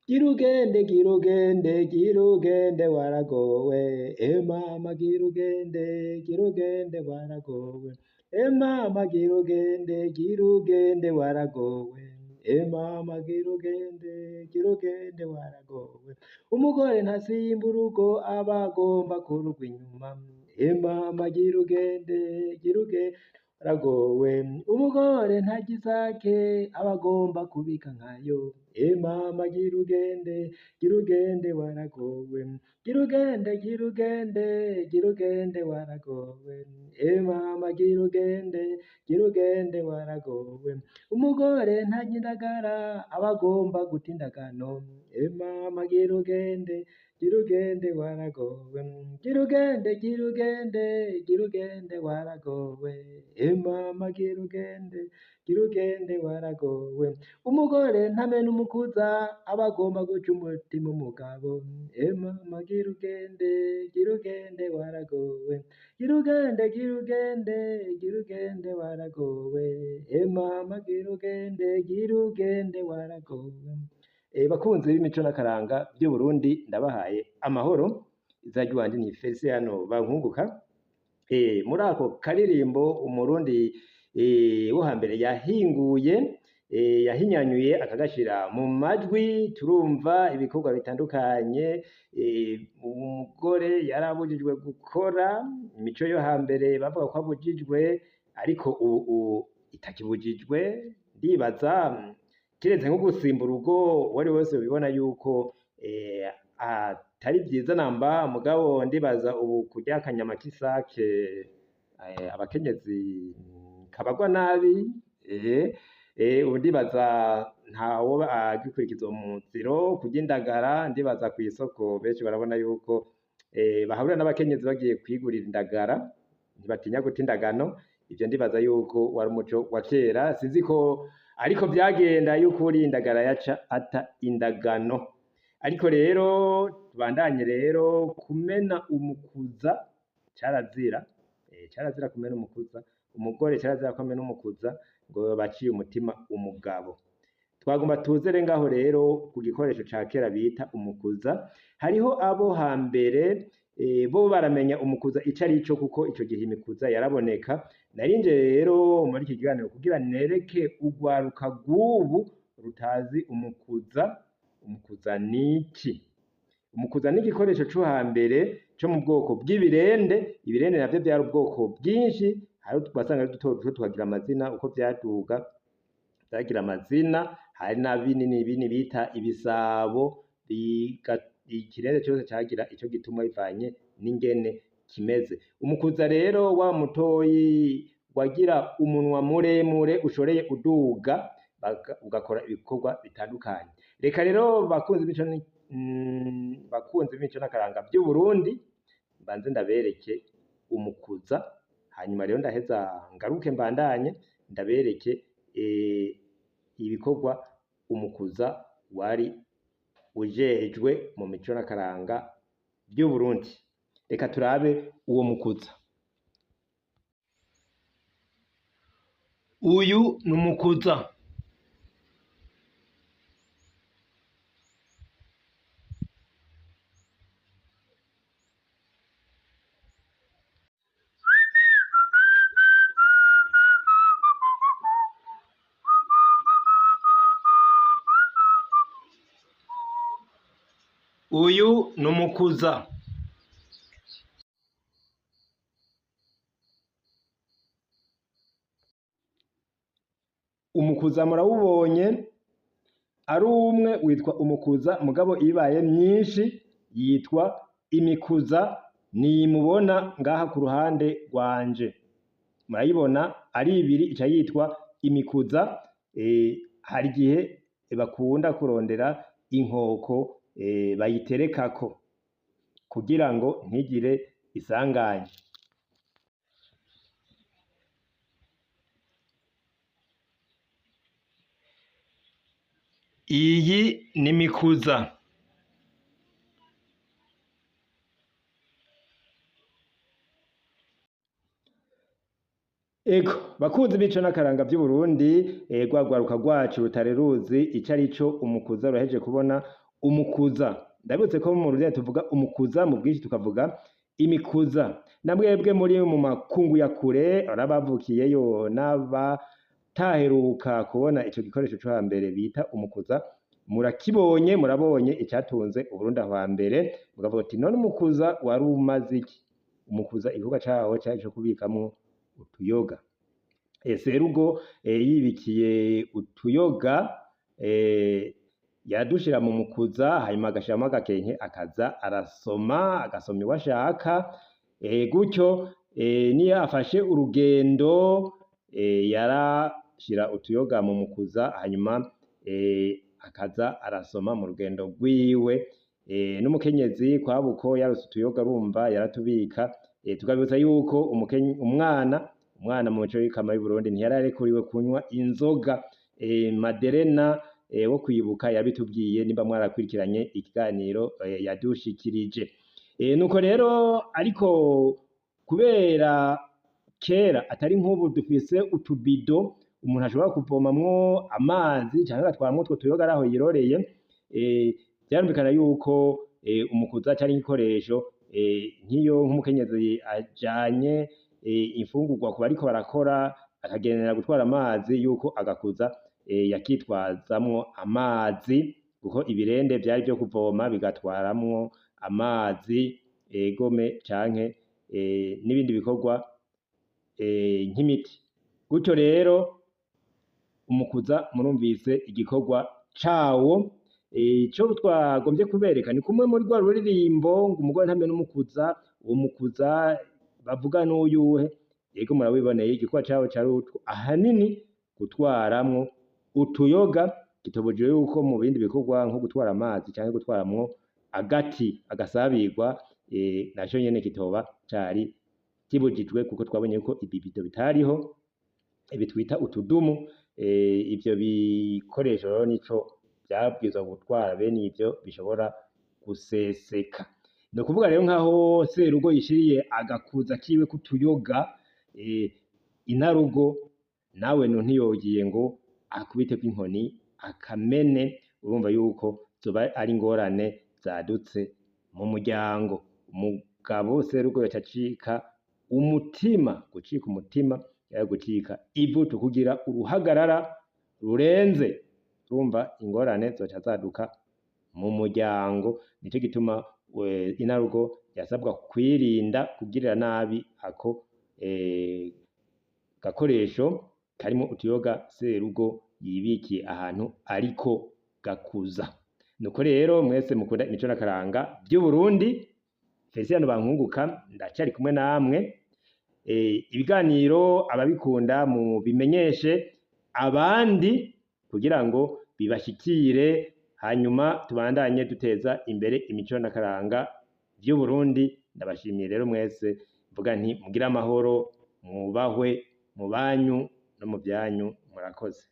Gira ugende, gira ugende, gira ugende waragowe, e mama gira ugende, gira ugende waragowe, e mama gira ugende, gira ugende waragowe, e mama gira ugende, gira ugende waragowe. Umugore ntasimba urugo aba agomba kurugwa inyuma, e mama gira ugende, gira ugende waragowe. Umugore ntarya isake aba agomba kubika nkayo, e mama gira ugende, gira ugende waragowe, gira ugende, gira ugende, gira ugende waragowe, e mama gira ugende, gira ugende waragowe. Umugore ntarya indagara aba agomba guta indagano, e mama gira ugende, gira ugende waragowe, gira ugende, gira ugende, gira ugende waragowe, e mama gira ugende, gira ugende waragowe. Umugore ntamena umukuza aba agomba guca umutima umugabo, e mama gira ugende, gira ugende waragowe, gira ugende, gira ugende, gira ugende waragowe, e mama gira ugende, gira ugende waragowe. Bakunzi b'imico n'akaranga by'Uburundi, ndabahaye amahoro. Izina ry'iwanje ni Feliciano Bankunguka. Muri ako karirimbo umurundi wo hambere yahinguye, yahinyanyuye akagashira mu majwi, turumva ibikorwa bitandukanye. Umugore yarabujijwe gukora imico yo hambere, bavuga ko abujijwe, ariko ubu itakibujijwe. Ndibaza kiretse nko gusimba urugo, uwari wese ubibona yuko atari vyiza namba, mugabo ndibaza ubu kurya akanyama k'isake abakenyezi kabagwa nabi. Ubu ndibaza ntawoba agikurikiza uwo muziro. Kurya indagara, ndibaza kw'isoko benshi barabona yuko bahahurira n'abakenyezi bagiye kwigurira indagara, ntibatinya guta indagano. Ivyo ndibaza yuko wari umuco wa kera, sinzi ko ariko vyagenda yuko uriye indagara yaca ata indagano. Ariko rero tubandanye rero kumena umukuza carazira, carazira kumena umukuza. Umugore carazira ko amena umukuza ngo baciye umutima umugabo. Twagomba tuzere ngaho rero ku gikoresho ca kera bita umukuza. Hariho abo hambere bo baramenya umukuza ico arico, kuko ico gihe imikuza yaraboneka. Narinje rero muri iki kiganiro kugira nereke urwaruka rw'ubu rutazi umukuza. Umukuza niki? Umukuza ni igikoresho co hambere co mu bwoko bw'ibirende. Ibirende navyo vyari ubwoko bwinshi, hari wasanga ari duto duto tukagira amazina uko vyaduga vyagira amazina. Hari na binini binini bita ibisabo, ikirende cose cagira ico gituma bivanye n'ingene kimeze. Umukuza rero wa mutoyi wagira umunwa muremure ushoreye uduga, ugakora ibikorwa bitandukanye. Reka rero bakunzi b'ico bakunzi b'imico n'akaranga vy'Uburundi, mbanze ndabereke umukuza, hanyuma rero ndaheza ngaruke mbandanye ndabereke ibikorwa umukuza wari ujejwe mu mico n'akaranga vy'Uburundi. Reka turabe uwo mukuza. Uyu ni umukuza. Uyu ni umukuza. Umukuza murawubonye, ari umwe witwa umukuza, mugabo ibaye myinshi yitwa imikuza. Nimubona ngaha ku ruhande rwanje murayibona ari ibiri, ica yitwa imikuza. Hari igihe bakunda kurondera inkoko bayiterekako kugira ngo ntigire isanganya. Iyi ni mikuza. Ego bakunzi b'ico n'akaranga vy'Uburundi, rwa rwaruka rwacu rutari ruzi ico arico umukuza, rurahejeje kubona Umukuza, ndabibutse ko mu Burundi tuvuga umukuza, mu bwinshi tukavuga imikuza. Na mwebwe muri mu makungu ya kure, arabavukiyeyo n'abataheruka kubona ico gikoresho co hambere bita umukuza, murakibonye, murabonye icatunze Uburundi aho hambere, mukavuga uti none umukuza wari umaze iki? Umukuza igikorwa cawo cari ico kubikamwo utuyoga. Serugo yibikiye utuyoga, yadushira mu mukuza, hanyuma agashiramwo agakenke, akaza arasoma, agasoma uwo ashaka, gutyo niyo afashe urugendo yarashira utuyoga mu mukuza, hanyuma akaza arasoma mu rugendo rwiwe. N'umukenyezi kwabuko yarose utuyoga, urumva yaratubika. Tukabibutsa yuko umwana mu mico y'ikama y'Uburundi ntiyararekuriwe kunywa inzoga. Maderena wo kwibuka yabitubwiye, nimba mwarakurikiranye ikiganiro yadushikirije. Nuko rero, ariko kubera kera atari nk'ubu dufise utubido umuntu ashobora kuvomamwo amazi canke agatwaramwo utwo tuyoga araho yiroreye, vyarumvikana yuko umukuza cari igikoresho, nk'iyo nk'umukenyezi ajanye imfungurwa ku bariko barakora, akagenera gutwara amazi, yuko agakuza yakitwazamwo amazi, kuko ibirende vyari vyo kuvoma bigatwaramwo amazi, egome, canke n'ibindi bikorwa nk'imiti. Gutyo rero umukuza murumvise igikorwa cawo. Ico twagombye kubereka ni kumwe muri rwa ruririmbo ngo umugore ntamenya n'umukuza, uwo mukuza bavuga n'uyuhe? Yego, murawiboneye, igikorwa cawo cari ahanini gutwaramwo utuyoga, kitobujijwe yuko mu bindi bikorwa nko gutwara amazi canke gutwaramwo agati agasabirwa, naco nyene kitoba cari kibujijwe, kuko twabonye ko ibibido bitariho, ibi twita utudumu. Ivyo bikoresho rero nico vyabwirizwa gutwara bene ivyo bishobora guseseka. Ni ukuvuga rero nkaho serugo yishiriye agakuza kiwe k'utuyoga, inarugo nawe ntiyogiye ngo akubiteko inkoni akamene, urumva yuko zoba ari ingorane zadutse mu muryango. Umugabo serugo yoca acika umutima, gucika umutima yari gucika ivutu, kugira uruhagarara rurenze, urumva ingorane zoca zaduka mu muryango. Nico gituma inarugo yasabwa kwirinda kugirira nabi ako gakoresho karimwo utuyoga serugo yibikiye ahantu ariko gakuza. Nuko rero mwese mukunda imico n'akaranga vy'Uburundi, Felicien Bankunguka ndacari kumwe namwe. Ibiganiro ababikunda mubimenyeshe abandi kugira ngo bibashikire, hanyuma tubandanye duteza imbere imico n'akaranga vy'Uburundi. Ndabashimiye rero mwese, mvuga nti mugire amahoro, mwubahwe mu banyu no mu vyanyu, murakoze.